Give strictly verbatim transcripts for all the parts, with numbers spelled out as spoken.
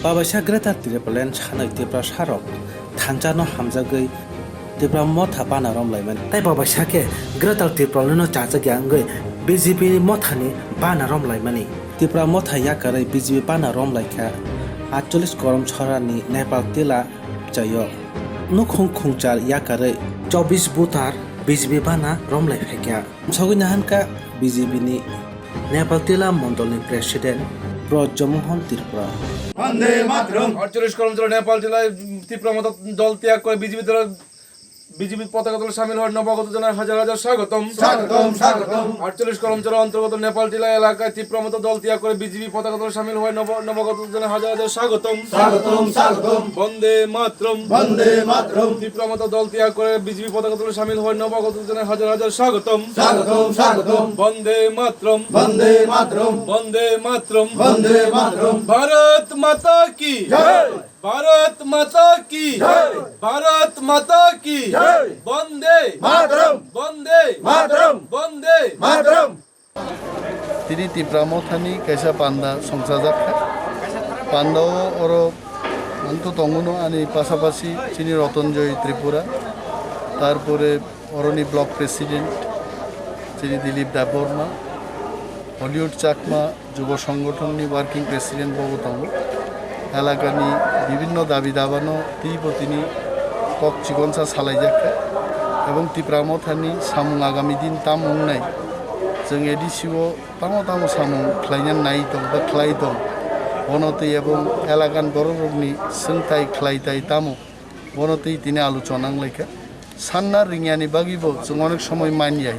Babaisa Greater Tipraland sanwi Tiprasarok thansa no hamjagwi Tipra Motha bana romlaimani. Tei babaisa khe Greater Tipraland no chajak ya wngwi B J P Motha ni bana romlaimani. Tipra Motha yakarwi B J P bana romlaikha atchollish korom sorani Nepal tila chaio. Nukhung khungchar yakarwi chobbish butar B J P bana romlai phaikha. Sogwi nahankha B J P ni Nepal Tila Mondol ni President Braj Mohan Tripura. Bande Mataram. আটচল্লিশ কর্মচারী নেপাল জেলায় তীব্র মত দল ত্যাগ করে বিজেপি দল, বিজেপি পতাকা দলে সামিল হওয়ার নবাগত জানায় হাজার হাজার স্বাগতম। স্বাগতম, স্বাগতম। আটচল্লিশ কর্মচারী অন্তর্গত নেপাল জেলা এলাকায় তীব্র মত দল ত্যাগ করে বিজেপি পতাকা দলে সামিল হওয়ায় নব-, নবাগত জানায় হাজার হাজার স্বাগতম। স্বাগতম, স্বাগতম। বন্দে মাতরম। বন্দে মাতরম। তীব্র মত দল ত্যাগ করে বিজেপি পতাকা দলে সামিল হওয়ায় নবাগত জানায় হাজার হাজার স্বাগতম। স্বাগতম, স্বাগতম। বন্দে মাতরম। বন্দে মাতরম। বন্দে মাতরম। বন্দে মাতরম। ভারত মাতা কি জয়। ভারত মাতা কি জয়। ভারত মাতা কি জয়। বন্দে মাতরম। বন্দে মাতরম। বন্দে মাতরম। Tini Tipra Mothani kaisa panda songchajak kha. Pandao oro ang to tongo no, ani pasapasi chini Rotonjoy Tripura, tarpore oroni block president chini Dilip Debbarma, Hollywood Chakma Jubo Songgothon ni working president bo tongo. Elakani bibinno dabi dabano twibo tini kok chikonsa salaijak kha. Ebong Tipra Mothani samung agami din tam wngnai, chwng A D C o tamo tamo samung khlaina nai tong ba khlai tong, bono twi ebong elakan borok rokni swngthai khlai tai tamo, bono twi tini aluchona wnglaikha. Sanna ringyani bagwi bo chwng onek somoi manya.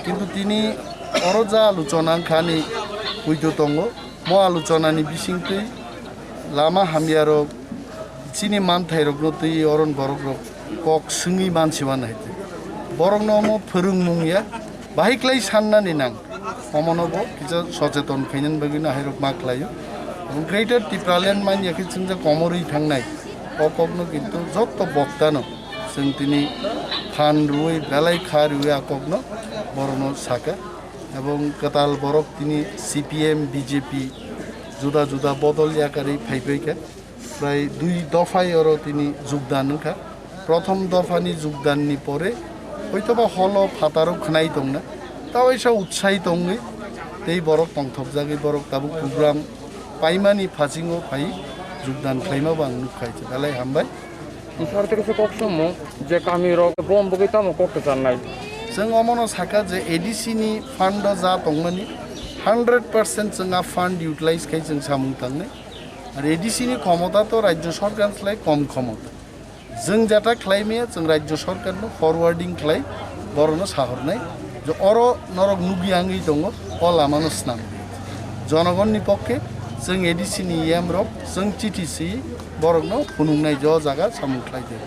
Kintu tini oro ja aluchona wngkha ani puitu tongo, mo aluchonani bisingtwi lama hamyarok chini manthairokno twi oron borokrok kok swngwi mansiwan hai. Borokno omo phwrwngmung ya, bahai klai sannani nang. Omono bo kisa socheton khainani bagwino hairok ma khlaio. Greater Tipraland manya khe chwngjak komorwi thangnai. O kokno kintu jotto boktano chwng tini phan rwui, belai kha rwui a kokno borokno saka. Ebong kwtal borok tini C P M, B J P juda juda bodol yakarwi phaibaikha. Prai dui dophai oro tini jugdan wngkha. Prothom dophani jugdanni pore hoitoba holo phataro khwnai tongna, ta waisa utsahi tongwi tei borok tongthokjagwi borok tabuk program paimani phasingo phai jugdan khlaima bo ang nukha, belai hambai. Sir, tei kaisa kok samung je kami rok bom bwgwi tamo kok kwcharnai? Chwng omono sakha je A D C ni fund o ja tongmani hundred percent chwng a fund utilize khai chwng samung tangnai. Ar A D C ni khomota to rajyo sorkar slai kom khomota. Chwng jeta khlai maya, chwng rajyo sorkar no forwarding khlai, borok no sahornai je oro norok nugwi angwi tongo, o lama no swnam. Jonogon ni pokke chwng A D C ni E M rok chwng chithi si borok no phunuknai je o jaga samung khlai de.